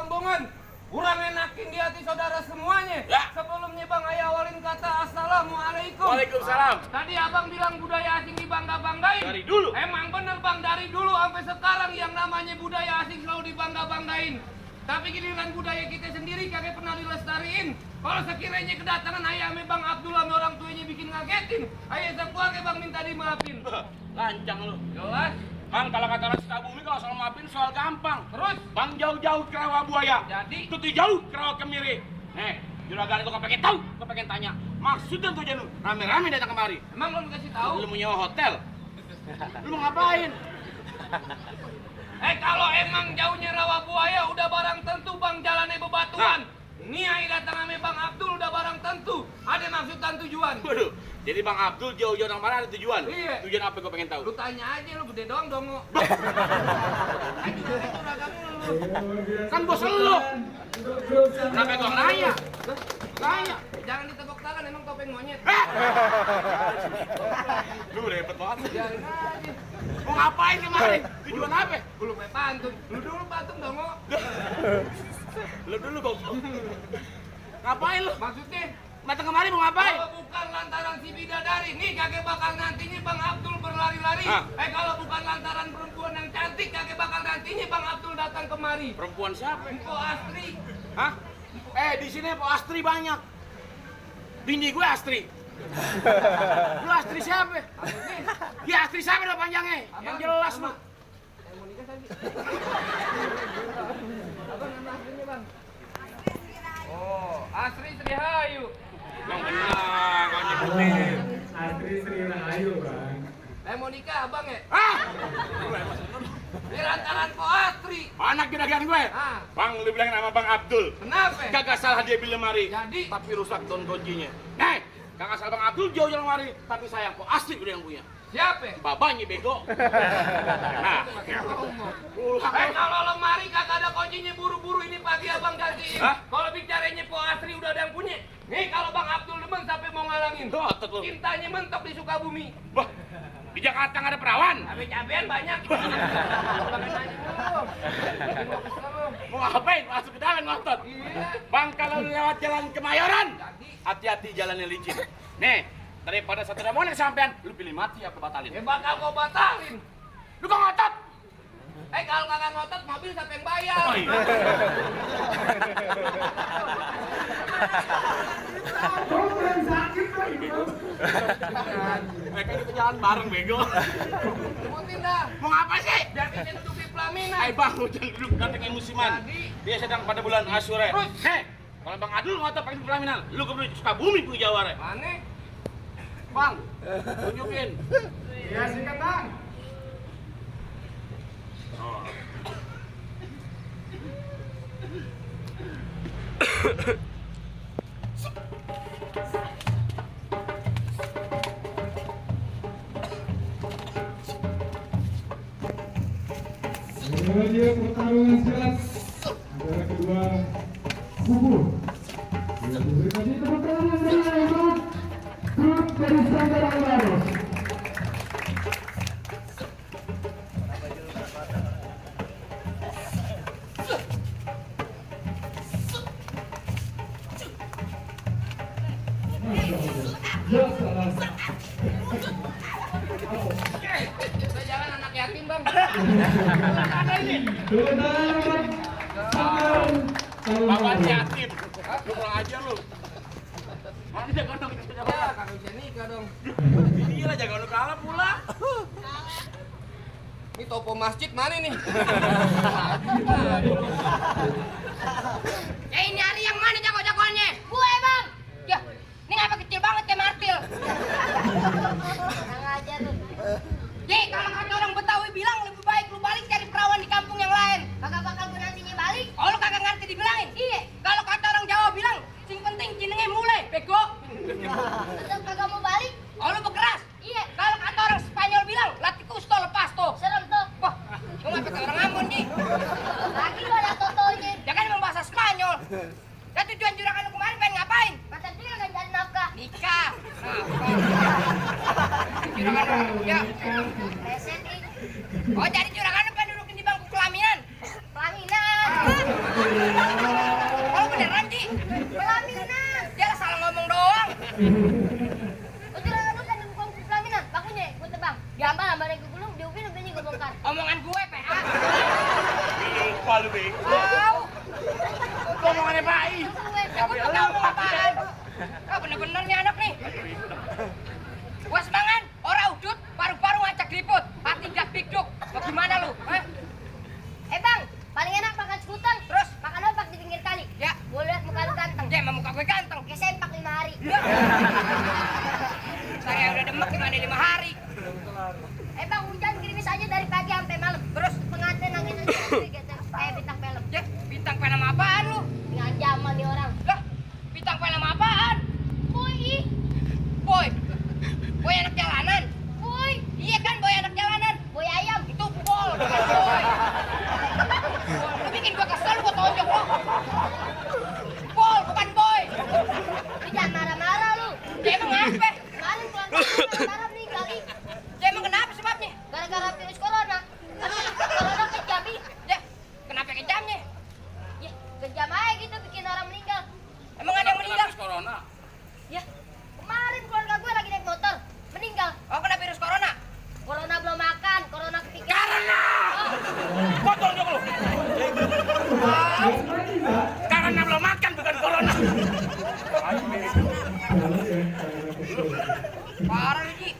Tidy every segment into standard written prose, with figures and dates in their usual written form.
rombongan. Kurang enakin di hati saudara semuanya. Ya. Sebelumnya Bang Ayah awalin kata Assalamualaikum. Waalaikumsalam. Tadi abang bilang budaya asing dibangga-banggain. Dari dulu. Emang bener Bang, dari dulu sampai sekarang yang namanya budaya asing selalu dibangga-banggain. Tapi giliran budaya kita sendiri kagak pernah dilestariin. Kalau sekiranya kedatangan ayah ame Bang Abdul sama orang tuanya bikin ngagetin, ayah sekeluarga Bang minta dimaafin. Lancang lu. Jelas. Bang, kalau kata orang Sukabumi kalau soal maafin soal gampang. Terus? Bang jauh-jauh ke rawa buaya. Jadi? Itu tuh jauh ke rawa kemiri. Nih, juragan itu gak pengen tahu, gak pengen tanya. Maksudnya tuh Janu, rame-rame datang kemari. Emang lu kasih tahu? Lu mau nyewa hotel? Lu mau ngapain? Kalau emang jauhnya rawa buaya udah barang tentu Bang jalannya bebatuan. Nih ayah datang ame Bang Abdul udah barang tentu. Ada maksud dan tujuan. Waduh, jadi Bang Abdul jauh-jauh nang mana ada tujuan? Iya. Tujuan apa gue pengen tahu? Lu tanya aja lu gede doang dongo. Kan bos lu. Kenapa gua nanya? Nanya. Jangan ditepuk tangan, emang topeng monyet. Lu repot banget. Biarin aja. Mau ngapain kemarin? Tujuan apa? Lu main pantun. Lu dulu pantun dongo. Lu dulu goblok. Ngapain lu? Maksudnya Datang kemari mau ngapain? kalau bukan lantaran si bidadari, nih kakek bakal nantinya Bang Abdul berlari-lari. Hah? Kalau bukan lantaran perempuan yang cantik, kakek bakal nantinya Bang Abdul datang kemari. Perempuan siapa? Info Astri. Hah? Di sini Po Astri banyak. Bini gue Astri. Lu Astri siapa? Ya Astri siapa udah panjangnya? Yang jelas lu. Mau nikah tadi. Abang nama aslinya Bang? Oh, Astri Sri Hayu. Yang benar, kan nyebutin. Astri Sri Rahayu, Bang. Mau nikah abang ya? Hah? Di lantaran Po Astri. Anak juragan gue. Ah. Bang, lu bilang nama Bang Abdul. Kenapa? Kagak salah dia beli lemari. Jadi? Tapi rusak don kuncinya. Kagak salah Bang Abdul jauh lemari. Tapi sayang kok Astri udah yang punya. Siapa? Babanya bego. Nah, Kalau lemari kagak ada kuncinya, buru-buru ini pagi abang gantiin. Hah? Kalau bicaranya Po Astri udah ada yang punya. Nih kalau Bang Abdul demen sampai mau ngalangin. otot lu. Cintanya mentok di Sukabumi. Wah, di Jakarta nggak ada perawan. Cabe-cabean banyak. Pakai nanya mulu. Mau ngapain? Masuk ke dalam ngotot. Iya. Bang, kalau lu lewat jalan Kemayoran, Jadi, hati-hati jalannya licin. Nih, daripada satu demonya kesampean, lu pilih mati apa batalin? bakal kau batalin. Lu kok ngotot? Kalau kagak ngotot, mobil siapa yang bayar? Oh iya. Bukan sakit, Bang. Mereka kita jalan bareng bego. Sebutin dah. Mau ngapa sih? Biar kita duduk di pelaminan. Bang, lu jangan duduk datengin musiman. Jadi? Dia sedang pada bulan Asyura. Terus? Kalau Bang Adul ngotot pakai pelaminan, lu ke Sukabumi punya jawara. Mana? Bang, tunjukin. Ya, sikat, Bang. Menuju pertarungan silat antara kedua kubu. Bila berikan di tepuk tangan dari Aymar, grup dari Sanggar Alvaros. Ya salah. Kita jangan anak yatim bang. Bapak yatim. Lu pulang aja lu. Mana jaga dong kita jaga. Ya kagak bisa nikah dong. Iya lah jaga lu kalah pula. Ini topo masjid mana nih? Ini hari yang mana jago-jagoannya? Gue bang. Ya, ini ngapa kecil banget kayak martil? Kurang ajar lu. Jadi kalau kata orang Betawi bilang lebih baik lu balik cari perawan di kampung yang lain. Kagak bakal gue nantinya balik. Oh lu kagak ngerti dibilangin? Iya. Kalau kata orang Jawa bilang, sing penting jenenge mulai, bego. Tetap kagak mau balik? Oh lu berkeras? Iya. Kalau kata orang Spanyol bilang, latih kusto lepas tuh. Serem tuh. Wah, lu ngapa kayak orang Ambon nih? Lagi lu ada totonya. Ya kan emang bahasa Spanyol. Dan tujuan juragan lu kemarin pengen ngapain? Masa dia nggak cari nafkah. Nikah. Juragan lu, ya. Reset nih. Oh jadi juragan lu pengen dudukin di bangku pelaminan? Pelaminan. demek gimana 5 hari. Bang, hujan gerimis aja dari pagi sampai malam. Terus pengantin nangis aja kayak bintang film. Ya, bintang film apaan lu? Dengan zaman nih orang. Lah, bintang film apaan? Boy, Boy. Boy anak jalanan. boy, Iya kan, boy anak jalanan. boy ayam. Itu Pol, bukan boy. Lu bikin gua kesel, gua tonjok lu. Pol, bukan boy. Lu jangan marah-marah lu. Ya emang apa? Kemarin pulang gara-gara meninggal ih. Ya emang kenapa sebabnya? Gara-gara virus corona. Corona kejam ih. Ya, kenapa kejamnya? Ya, kejam aja gitu bikin orang meninggal. Emang ada yang meninggal? Corona. Ya, kemarin keluarga gue lagi naik motor, meninggal. Oh, kena virus corona? Corona belum makan, corona kepikiran. Karena. Oh, Gua tonjok lu. Karena belum makan bukan corona. Parah lu, Ji.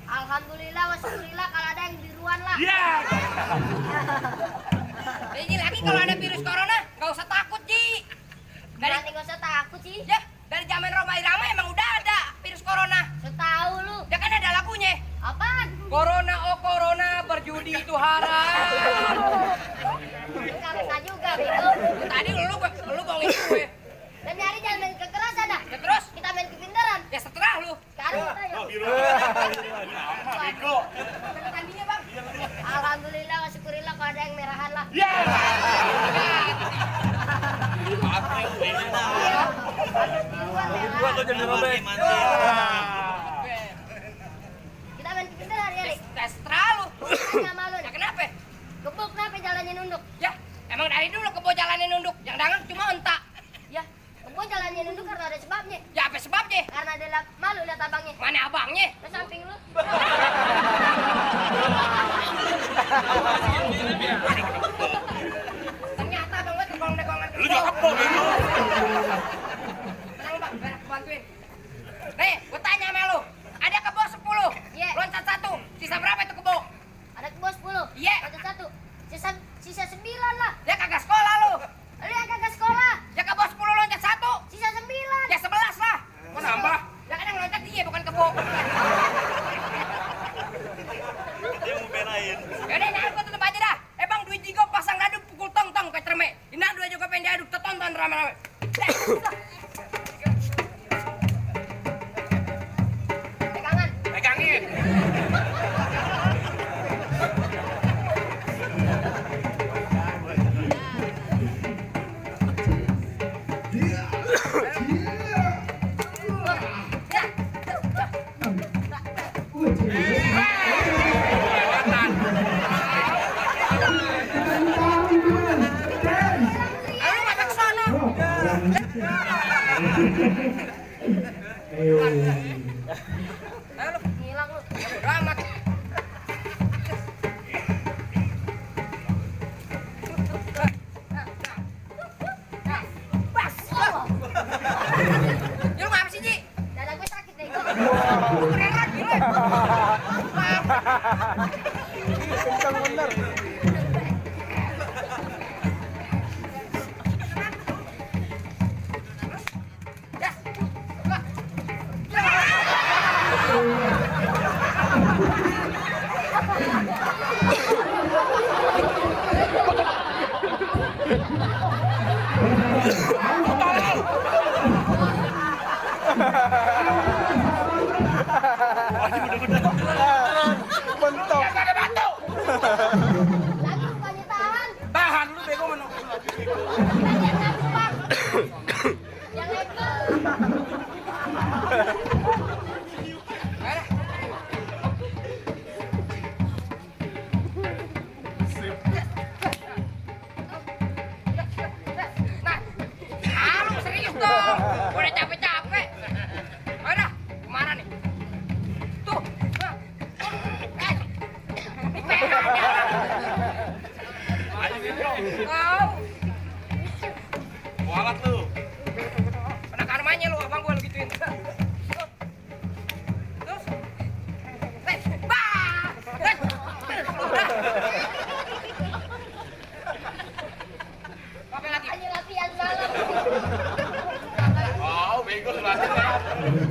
alhamdulillah, wasyukurillah kalau ada yang diruan lah. Iya. Ji, lagi kalau ada virus corona, gak usah takut, Ji. Berani gak usah takut sih. Ya, dari zaman Roma Irama emang udah ada virus corona. Setahu lu. Ya kan ada lagunya. Apaan? Corona, oh corona, berjudi itu haram. Karena juga gitu. Tadi lu bohongin gue. Dan nyari jangan main kekerasan dah. Ya terus, Kita main kepintaran. ya setelah lu. Sekarang kita yuk. Bego. Tandingnya, Bang. Alhamdulillah, wasyukurillah kalau ada yang merahan lah. Ya. Gua jadi robek. Kita main kepintaran ya, Rik. Ya setelah lu. Tanya sama lu Ya nih. kenapa? Gebuk kenapa jalannya nunduk? Ya, emang dari dulu kebo jalannya nunduk. Yang dangan cuma entak. Ya, gebuk jalannya nunduk karena ada sebabnya. Ya apa sebabnya? Karena dia malu lihat abangnya. Mana abangnya? Ke samping lu. Ternyata abang gue tegong-tegongan. Lu juga kebo bego. Tenang, Bang, biar aku bantuin. Nih, gue tanya sama lu. Ada kebo 10. Iya. Loncat 1. Sisa berapa itu kebo? Ada kebo 10. Iya. Ada 1. Sisa 9 lah. Ya kagak sekolah lu. Lu yang kagak sekolah. Ya kebo 10 loncat 1. Sisa 9. Ya 11 lah. Kok nambah? Ya kan yang loncat dia bukan kebo. Dia mau belain. Yaudah, nah gue tutup aja dah. Bang, duit jigo pasang dadu pukul tong-tong kayak cermek. Ini dua juga pengen diaduk, tonton rame-rame. Pegangan. Pegangin. Lalu mata ke sana. Ayo lu, Ngilang lu. bodo amat. Bas. Ya lu ngapa sih, Ji? Dada gue sakit deh. Keren lagi lu. Kencang bener. Ya.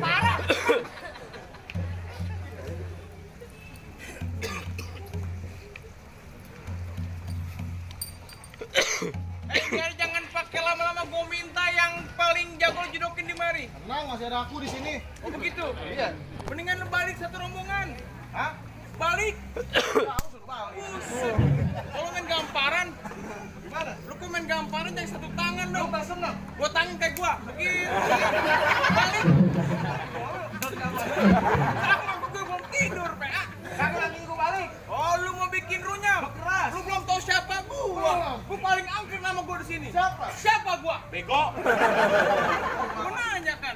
Parah. Jangan pakai lama-lama, gue minta yang paling jago judokin di mari. Tenang, masih ada aku di sini. Oh begitu? Iya. Mendingan lu balik satu rombongan. Hah? Balik. Aku suruh balik. Buset. Kalau main gamparan, Gimana? lu kok main gamparan jangan satu tangan dong. Tak senang. Gua tangan kayak gua. Begitu. Balik. Sama gua belum tidur, PA. Kamu lagi gue balik. Oh, lu mau bikin runyam? Keras. Lu belum tahu siapa gua. Gua paling angker nama gua di sini. Siapa? Siapa gua? Bego. Gua nanya kan.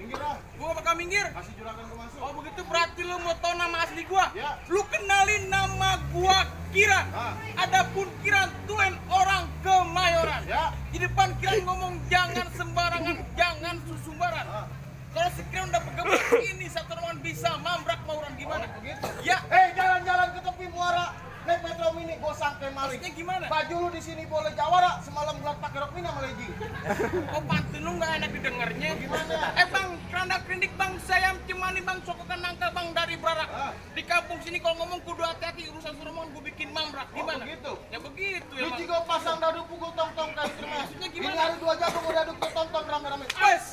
Minggir ah. Gua gak bakal minggir. Kasih juragan gue masuk. Oh begitu berarti lu mau tahu nama asli gua? Ya. Lu kenalin nama gua Kiran. Ah. Adapun Kiran tulen orang Kemayoran. Ya. Di depan Kiran ngomong jangan sembarangan, jangan susumbaran. Ah. Kalau si Kiran udah bergabung ini satu rombongan bisa mambrak mauran gimana? Begitu. Ya, Jalan-jalan ke tepi muara. Naik metro mini, gue sangkai maling. maksudnya gimana? Baju lu di sini boleh jawara, semalam gelap pakai rok mini sama legging. Oh pantun lu nggak enak didengarnya. Gimana? Bang, keranda kerindik bang, sayam cemani bang, sokokan nangka bang dari Berarak. Ah. Di kampung sini kalau ngomong kudu hati-hati urusan rombongan gue bikin mambrak. Gimana? begitu? Ya begitu ya Lu bang. juga pasang dadu pukul tong-tong kayak termas. Maksudnya Ini gimana? hari 2 jago mau dadu ke tong-tong rame-rame. Wes.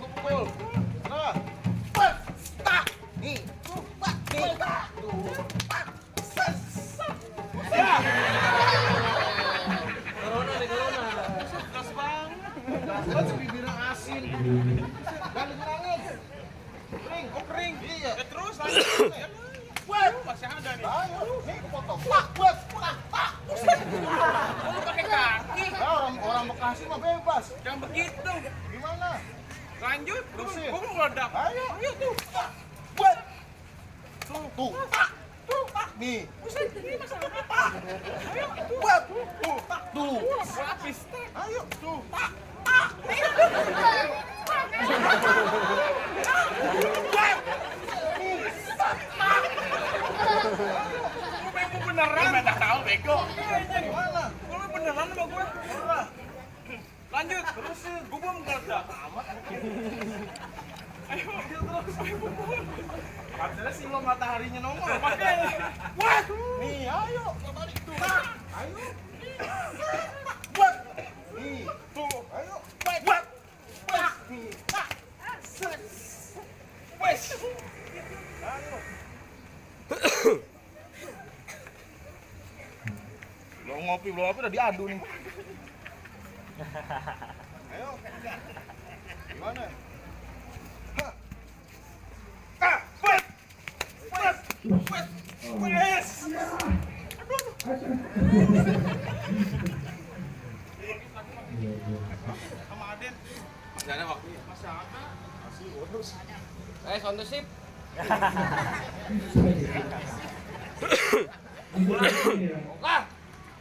Pukul. Nah. Tak. Nih. Keras banget. Kan bibirnya asin. Dan dikurangin. Kering. Oh kering. Iya. Ya terus lanjut. Ya, Buat. masih ada nih. Ayo, nih kepotong. Pak, buat. Pak. Oh, lu pakai kaki. Ya, orang Bekasi mah bebas. Jangan begitu. Gimana? Lanjut. Terusin. Gua mau meledak. Ayo. Ayo tuh. Buat. Tuh. Tuh. Nih. Buset, ini masalah apa? Ayo tuh. Buat. Tuh. Lapis. Ayo. Tuh. Lu bego beneran. Lu tak tahu bego. Gimana? Lu beneran sama gue? Murah. Lanjut. Terusin. Gue belum meledak. Ayo, terus. Ayo, pukul. Padahal sih lo mataharinya nongol. Makanya. Wah. Nih, ayo. Balik tuh. Ayo. Buat. Nih. Tuh. Ayo. Buat. Nih. Wes. Ayo. Belum ngopi, belum apa udah diadu nih. Ayo. Gimana? Buat. Wes. Sama Aden. Masih ada waktunya. Masih ada. On the ship. Lah,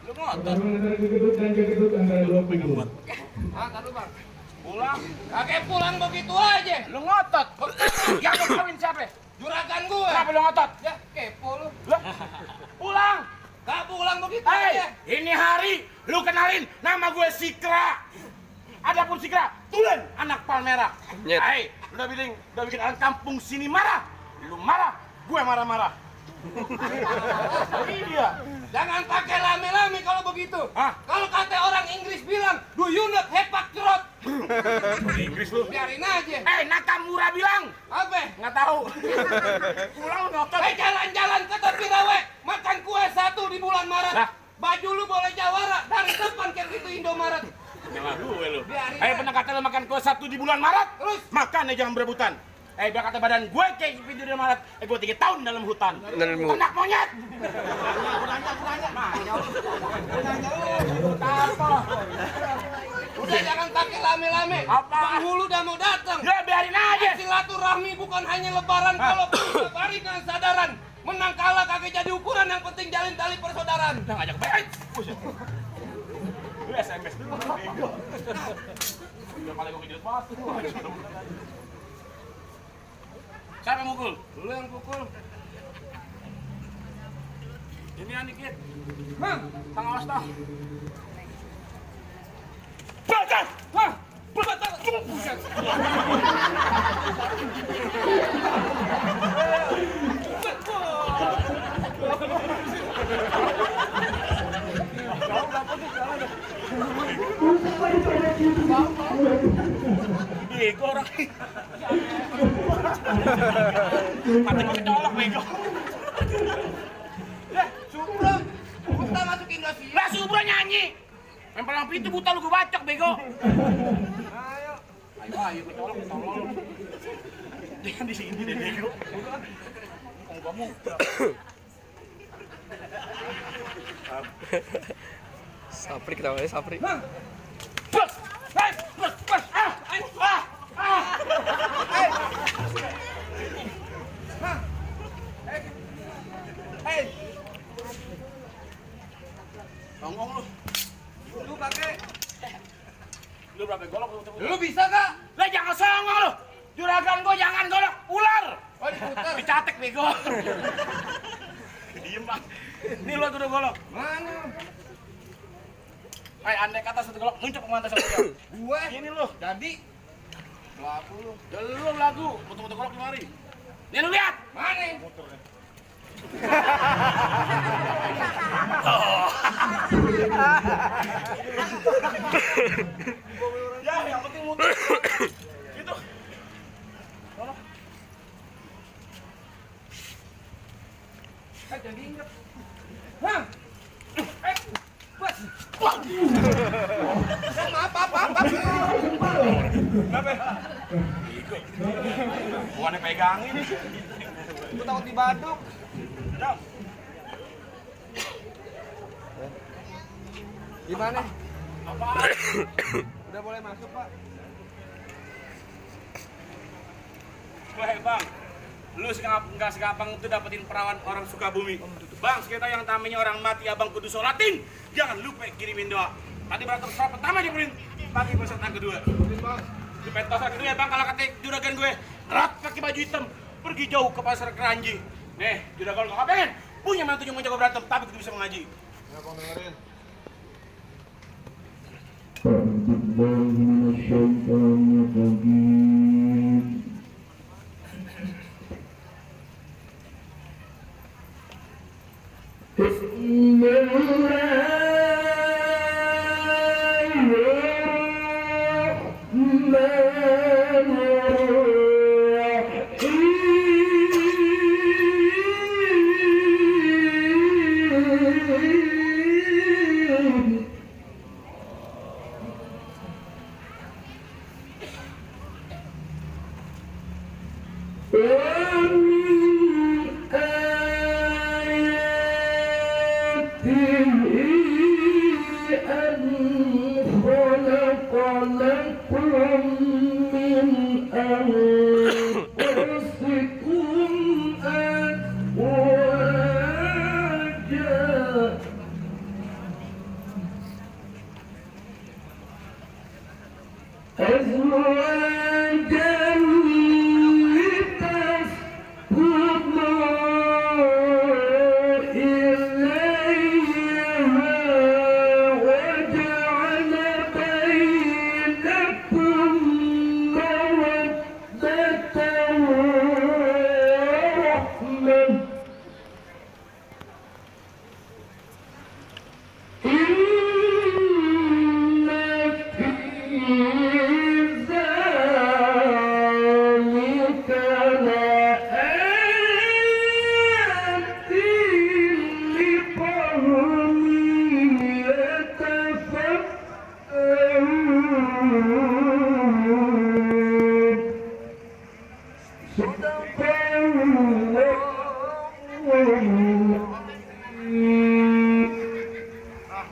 lu ngotot. Pertarungan antara Gegeduk dan Gegeduk antara dua kubu. Ah, taruh bang. Pulang. Kakek pulang begitu aja. Lu ngotot. Yang mau kawin siapa? Juragan gue. Kenapa lu ngotot? Ya, kepo lu. Pulang. Gak pulang begitu Hei, aja. ini hari lu kenalin nama gue Sikra. Adapun Sikra, tulen anak Palmerah. Hei, udah bikin orang kampung sini marah. Lu marah, gue marah-marah. Iya. Jangan pakai lame-lame kalau begitu. Hah? Kalau kata orang Inggris bilang, do you not have a throat? Inggris lu. Biarin aja. Nakamura bilang, Apa? nggak tahu. Pulang ngotot. Jalan-jalan ke tepi rawe, makan kue 1 di bulan Maret. Lah? Baju lu boleh jawara dari depan kayak gitu Indomaret. Nyala gue lu. Biarin Hei, aja. pernah kata lu makan kue 1 di bulan Maret? Terus? Makan ya jangan berebutan. Biar kata badan gue kayak video di Maret, gue 3 tahun dalam hutan. Ternak monyet. Udah jangan pakai lame-lame. Apa? Penghulu udah mau datang. Ya biarin aja. Silaturahmi bukan hanya lebaran, kalau perlu bari dengan sadaran. Menang kalah kagak jadi ukuran, yang penting jalin tali persaudaraan. Udah ngajak baik. Lu SMS dulu. Udah paling gue kejelas banget. Siapa yang mukul? Lu yang pukul. Sinian dikit. Hah? Sang awas dah. Hah? Buset. Bego orang. Mati mau kecolok bego. Subro, kita masukin gak sih? Lah Subro nyanyi. Main lampu itu buta lu gue bacok bego. Ayo. Ayo kecolok tolol. Jangan di sini deh bego. Kamu. Sapri ketawanya Sapri. Hah? Bos. Hei, bos. Hei, Ngomong lu. lu pakai. Lu berapa golok lu? Lu bisa gak? Lah jangan songong lu. Juragan gua jangan golok ular. Oh, diputar. Dicatek bego. Diem bang. Ini lu udah golok. Mana? Hai, andai kata satu golok muncul pengantar sama dia. Gue. Ini lu. Jadi. Lagu lu. Belum lagu. Foto-foto golok kemari. Nih lu lihat. Mana? Ya, yang penting muter. Gitu. Golok. Jadi inget. Hah? Bos. Apa? Bukannya pegangin. Gue takut dibaduk. Jauh. Gimana? Apa? Udah boleh masuk, Pak? Wah bang, lu nggak segampang itu dapetin perawan orang Sukabumi. Bang, sekitar yang tamanya orang mati abang kudu sholatin. Jangan lupa kirimin doa. Tadi berantem sholat pertama dia print, pagi peserta kedua. Di pentosan kedua ya bang, kalau kata juragan gue, rat pakai baju hitam, pergi jauh ke pasar Keranji. Nih, juragan gak pengen punya mantu yang mau jago berantem, tapi kudu bisa mengaji.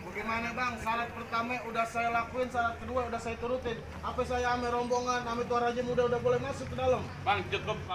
Bagaimana bang? Syarat pertama udah saya lakuin, syarat kedua udah saya turutin. Apa saya ame rombongan, ame tuan raja muda udah boleh masuk ke dalam? Bang, cukup.